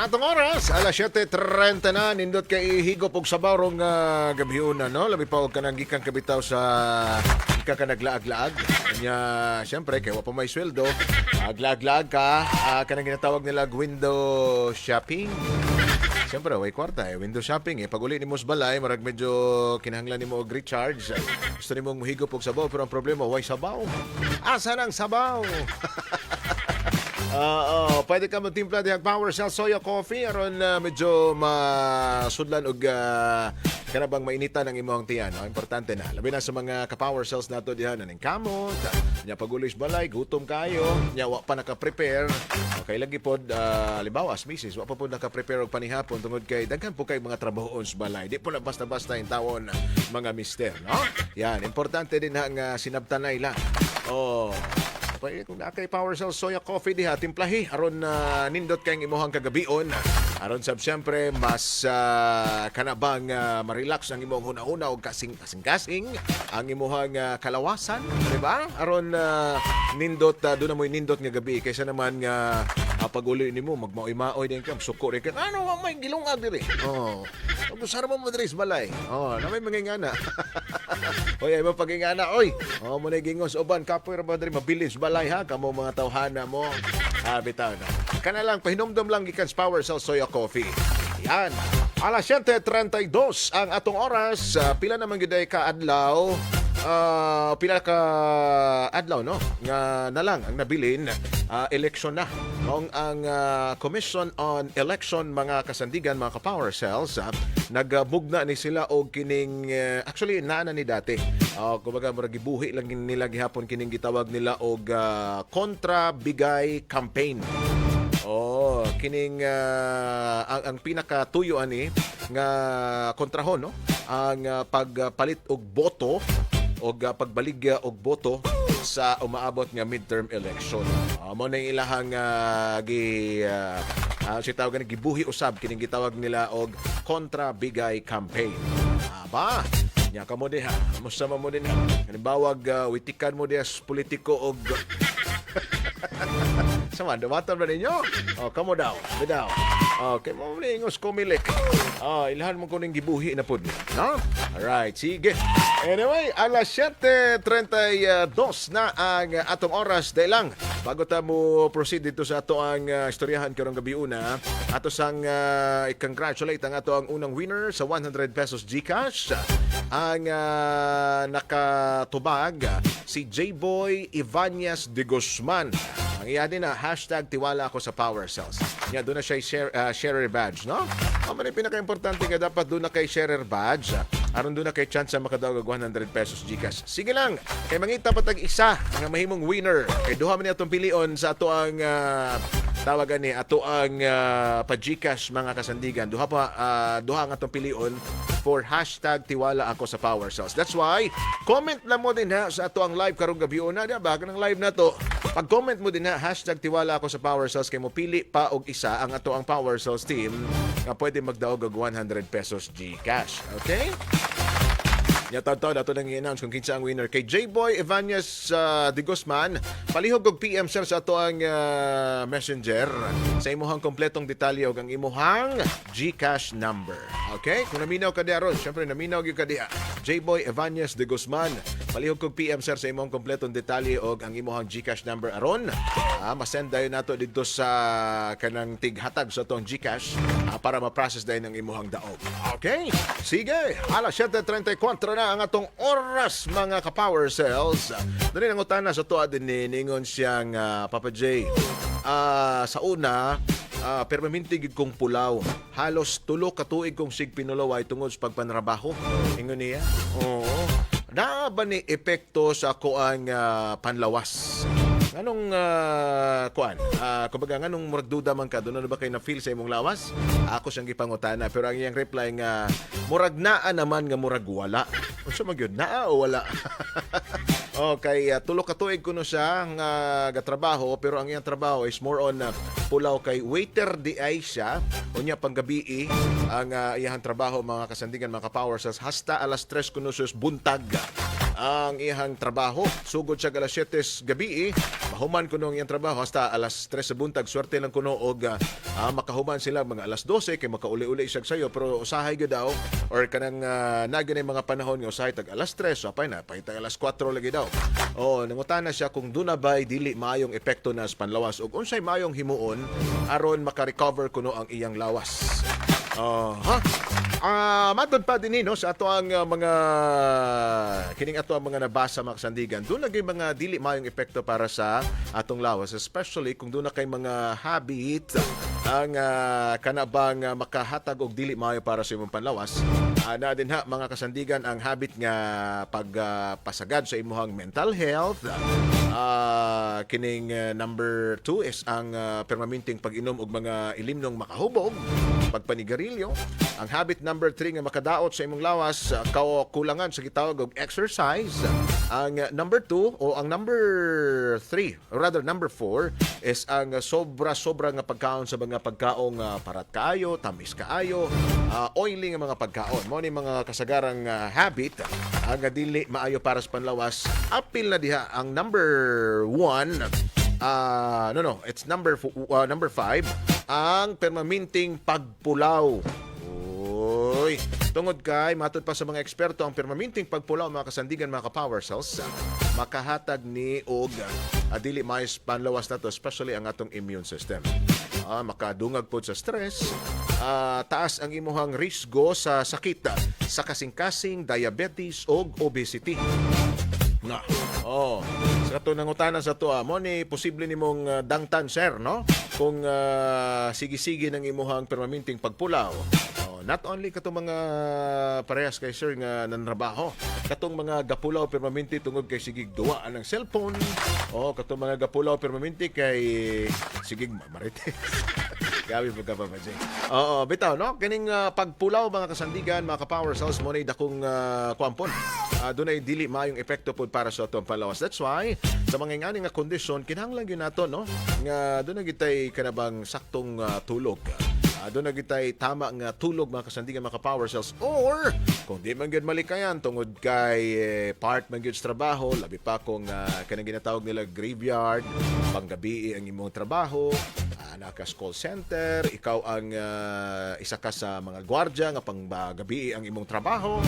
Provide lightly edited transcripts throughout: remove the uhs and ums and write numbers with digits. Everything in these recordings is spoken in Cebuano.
Atong oras, alas 7:30 na, nindot kay higop og sabaw rong gabhiona, no? Labi pa og kanang gikan kabitaw sa gikan ka naglaag-laag. Nya, siyempre, kay wa pa may sweldo. Aglaag-laag ka, kanang ginatawag nila window shopping. Siyempre, way kwarta eh. Window shopping eh. Pag uli nimo sa balay, marag medyo kinahanglan nimo og recharge. Gusto nimo mohigop og sabaw, pero ang problema, way sabaw. Asa nang sabaw? Oo, pwede ka magtimpla dihang Power Cell Soya Coffee aron medyo masudlan og kana bang mainitan ang imong tiyan, no? Importante na. Labi na sa mga ka-power cells nato diha naning kamot. Nya pag-uli sa balay, gutom kayo, nya wa pa naka-prepare. Okay lagi pod, halimbawa as misis, wa pa pod naka-prepare og panihapon tungod kay daghan po kay mga trabahoon sa balay. Di po na basta-basta yung tawon mga mister, no? Yan, importante din ha nga sinabtanay lang. Oh, pwede kung naa kay Power Cell Soya Coffee diha, timplahi aron na nindot kay imuhang kagabion. Aron sab siyempre mas kana bang ma-relax ang imong huna-huna og kasing kasing-kasing ang imuhang kalawasan, di ba? Aron nindot doon na mo'y nindot nga gabi kaysa naman nga pag-uli nimo magmaoy-maoy din ka, suko rin ka. Ano wa may gilungag diri? Oh. Pag mo diri sa balay. Oh, na may mga ingana. Oy, ay mo pag-ingana, oy. Oh, mo na gingos uban kapoy ra ba diri mabilis balay ha kamo mga tawhana mo. Ah, bitaw na. Kana lang pahinumdom lang gikan sa Power Cell Soya Coffee. Yan. Alas 7:32 ang atong oras. Pila naman gyud ay ka adlaw? Pila ka adlaw, no, nga na lang ang nabilin, election na. Maong ang Commission on Election, mga kasandigan, mga ka-power cells, nagmugna ni sila og kining actually naa na ni dati. Kumbaga murag gibuhi lang nila gihapon kining gitawag nila og kontra bigay campaign. Oh, kining ang pinakatuyo ani nga kontrahon, no, ang pagpalit og boto og pagbaligya og boto sa umaabot nga midterm election. Mo na yung ilahang gi si tawag ni gibuhi usab kining gitawag nila og kontra bigay campaign. Aba, nya kamo diha. Musta man mo din ha? Halimbawa, witikan mo diha sa politiko og sama, dumatan ba ninyo? Oh, kamo daw, daw. Okay, mo ni ingos Comelec. Oh, ilhan mo kuning gibuhi na pud. No? Alright, sige. Anyway, alas 7:32 na ang atong oras. Dahil lang, bago ta mo proceed dito sa ato ang istoryahan karong gabi una, ato sang i-congratulate ang ato ang unang winner sa ₱100 GCash. Ang nakatubag, si J-Boy Ivanyas de Guzman. Ang iya din na #TiwalaAko sa Power Cells. Nya doon na siya sharer badge, no? Ang man pinaka-importante nga dapat doon na kay sharer badge. Aron doon na kay chance sa makadaog og ₱100 GCash. Sige lang, kay mangita pa tag isa nga mahimong winner. Kay duha man ni atong pilion sa ato ang tawagan ni ato ang pa-GCash, mga kasandigan. Duha pa duha ang atong pilion for #TiwalaAko sa Power Cells. That's why comment lang mo din ha sa ato ang live karong gabi una, di ba? Kanang live na to. Pag-comment mo din ha #TiwalaAko sa Power Cells kay mo pili pa og isa ang ato ang Power Cells team nga pwede magdaog og ₱100 GCash. Okay? Nya taon ato nang i-announce kung kinsa ang winner. Kay J-Boy Evanyas de Guzman, palihog og PM sir sa ato ang messenger sa imuhang kompletong detalye ug ang imuhang GCash number. Okay? Kung naminaw ka diha ron, syempre naminaw gyud ka diha. J-Boy Evanyas de Guzman, palihog kog PM sir sa imong kompletong detalye og ang imuhang GCash number aron masend dayon nato didto sa kanang tighatag sa atong GCash para ma-process dayon ang imuhang daog. Okay? Sige, alas 7:34 na ang atong oras, mga ka-power cells. Dali nang utana sa tuwa din ni ningon siyang Papa J. Sa una, permanente gid kong pulaw. Halos 3 ka tuig kong sig pinulaway tungod sa pagpanrabaho. Ingon niya. Oo. Naa ba ni epekto sa kuang panlawas? Nganong kuan? Kumbaga nganong murag duda man ka, doon na ba kay na feel sa imong lawas? Ako siyang gipangutana pero ang iyang reply nga murag naa naman nga murag wala. Unsa man gyud, naa o wala? Okay, 3 ka tuig kuno siya nga gatrabaho pero ang iyang trabaho is more on pulaw kay waiter di ay siya. Unya panggabii ang iyang trabaho, mga kasandigan, mga ka-power cells, hasta alas 3 kuno sus buntag ang iyang trabaho. Sugod siya alas 7 gabi, mahurot Mahuman kuno ang iyang trabaho hasta alas 3 sa buntag. Swerte lang kuno og makahuman sila mga alas 12 kay makauli-uli siya sayo, pero usahay gyud daw or kanang naa gyud mga panahon nga usahay tag alas 3, so apay na pahitag alas 4 lagi daw. Oh, nangutana siya kung duna ba'y dili maayong epekto na sa panlawas ug unsay maayong himuon aron maka-recover kuno ang iyang lawas. Oh, ha? Matod pa din no sa ato ang mga kining ato ang mga nabasa, mga kasandigan. Duna gyud mga dili maayong epekto para sa atong lawas, especially kung duna kay mga habit ang kanabang makahatag og dili maayo para sa imong panlawas. Na din ha, mga kasandigan, ang habit nga pagpasagad sa imong mental health. Kining number 2 is ang permanenteng pag-inom og mga ilimnong makahubog, pagpanigarilyo. Ang habit number 3 nga makadaot sa imong lawas, kakulangan sa gitawag og exercise. Ang number 2 o ang number 3, or rather number 4 is ang sobra-sobra nga pagkaon sa mga pagkaong parat kaayo, tamis kaayo, oily nga mga pagkaon. Mao ni mga kasagarang habit ang dili maayo para sa panlawas. Apil na diha ang number 1. No, it's number 5, ang permanenteng pagpulaw. Uy, tungod kay matod pa sa mga eksperto, ang permanenteng pagpulaw, mga kasandigan, mga ka-power cells, makahatag ni og dili maayos panlawas nato, especially ang atong immune system. Makadungag pod sa stress, taas ang imuhang risgo sa sakit sa kasing-kasing, diabetes og obesity. Nga. Oh. Sa kato nangutana sa to, mo ni posible nimong dangtan, sir, no? Kung sige-sige ng imuhang permanenteng pagpulaw. Oh, not only katong mga parehas kay sir nga nanrabaho, katong mga gapulaw permanente tungod kay sigig duwa ang cellphone, oh, katong mga gapulaw permanente kay sigig marites. Gabi po ka pa, Jay. Oo, bitaw, no? Kining pagpulaw, mga kasandigan, mga ka-power cells, mo na dakong kuampon. Dunay dili maayong epekto pod para sa atong palawas. That's why, sa mga ingani nga kondisyon, kinahanglan gyud nato, no? Nga duna gyud tay kanabang saktong tulog. Duna gyud tay tama nga tulog, mga kasandigan, mga ka-power cells, or kung di man gyud malikayan tungod kay part man gyud sa trabaho, labi pa kung kanang ginatawag nila graveyard, panggabi ang imong trabaho, naka call center, ikaw ang isa ka sa mga gwardya nga panggabi ang imong trabaho.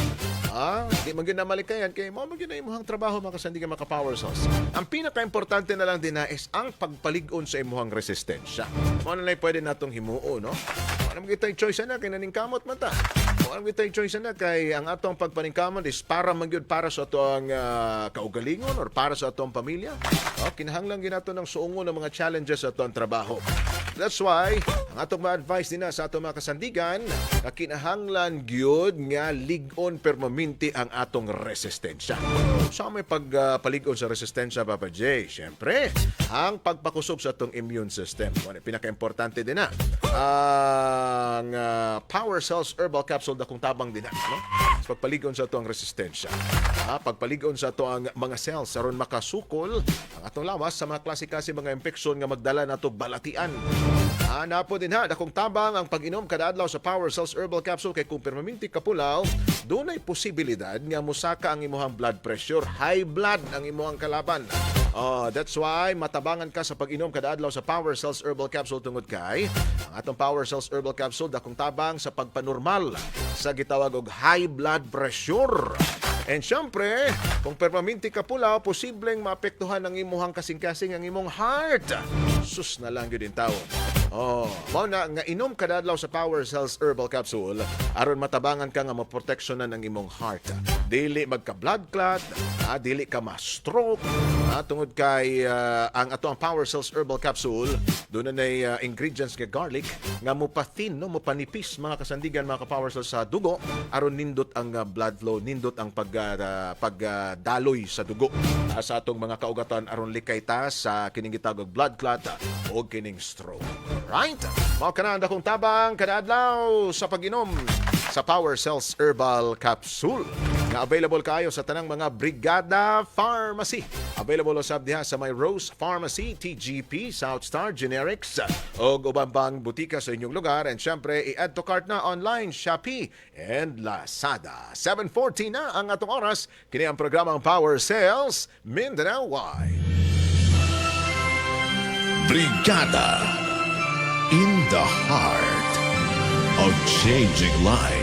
Di man gyud na malikayan kay mao man gyud na imong trabaho, mga kasandigan, mga ka-power cells. Ang pinaka-importante na lang din na is ang pagpalig-on sa imong resistensya. Mao na lang pwede natong himuo, no? Wala man kitay choice na kay naningkamot man ta. Wala man kitay choice na kay ang atong pagpaningkamot is para man gyud para sa atong kaugalingon or para sa atong pamilya. Oh, kinahanglan gyud nato ng suungon ng mga challenges sa atong trabaho. That's why ang atong ma-advise din na sa atong mga kasandigan nga kinahanglan gyud nga lig-on permanente ang atong resistensya. Sa may pagpalig-on sa resistensya, Papa J, syempre, ang pagpakusog sa atong immune system. Ano, pinaka-importante din na ang Power Cells Herbal Capsule, dakong tabang din na, no? Sa pagpalig-on sa atong resistensya. Pagpalig-on sa ato ang mga cells aron makasukol ang atong lawas sa mga klase-klase mga impeksyon nga magdala nato balatian. Napo din ha, dakong tabang ang pag-inom kada adlaw sa Power Cells Herbal Capsule kay kung permanente kapulaw, dunay posibilidad nga musaka ang imuhang blood pressure, high blood ang imuhang kalaban. Oh, that's why matabangan ka sa pag-inom kada adlaw sa Power Cells Herbal Capsule tungod kay ang atong Power Cells Herbal Capsule, dakong tabang sa pagpanormal sa gitawag og high blood pressure. And syempre, kung permanente ka pulaw, posibleng maapektuhan ang imuhang kasing-kasing, ang imong heart. Sus na lang yun taon. Oh, mao na nga inom kada adlaw sa Power Cells Herbal Capsule aron matabangan ka nga maproteksyonan ang imong heart. Dili magka blood clot, dili ka ma-stroke, tungod kay ang ato ang Power Cells Herbal Capsule duna nay ingredients nga garlic nga mopathin, no, mopanipis, mga kasandigan, mga ka-power cells, sa dugo aron nindot ang blood flow, nindot ang pagdaloy sa dugo sa atong mga kaugatan aron likay ta sa kining gitawag og blood clot o kining stroke. Right? Mao kana ang dakong tabang kada adlaw sa pag-inom sa Power Cells Herbal Capsule nga available kayo sa tanang mga Brigada Pharmacy. Available usab diha sa may Rose Pharmacy, TGP, South Star Generics ug uban pang butika sa inyong lugar, and syempre i-add to cart na online, Shopee and Lazada. 7:40 na ang atong oras. Kini ang programang Power Sales Mindanao Wide. Brigada in the heart of changing lives.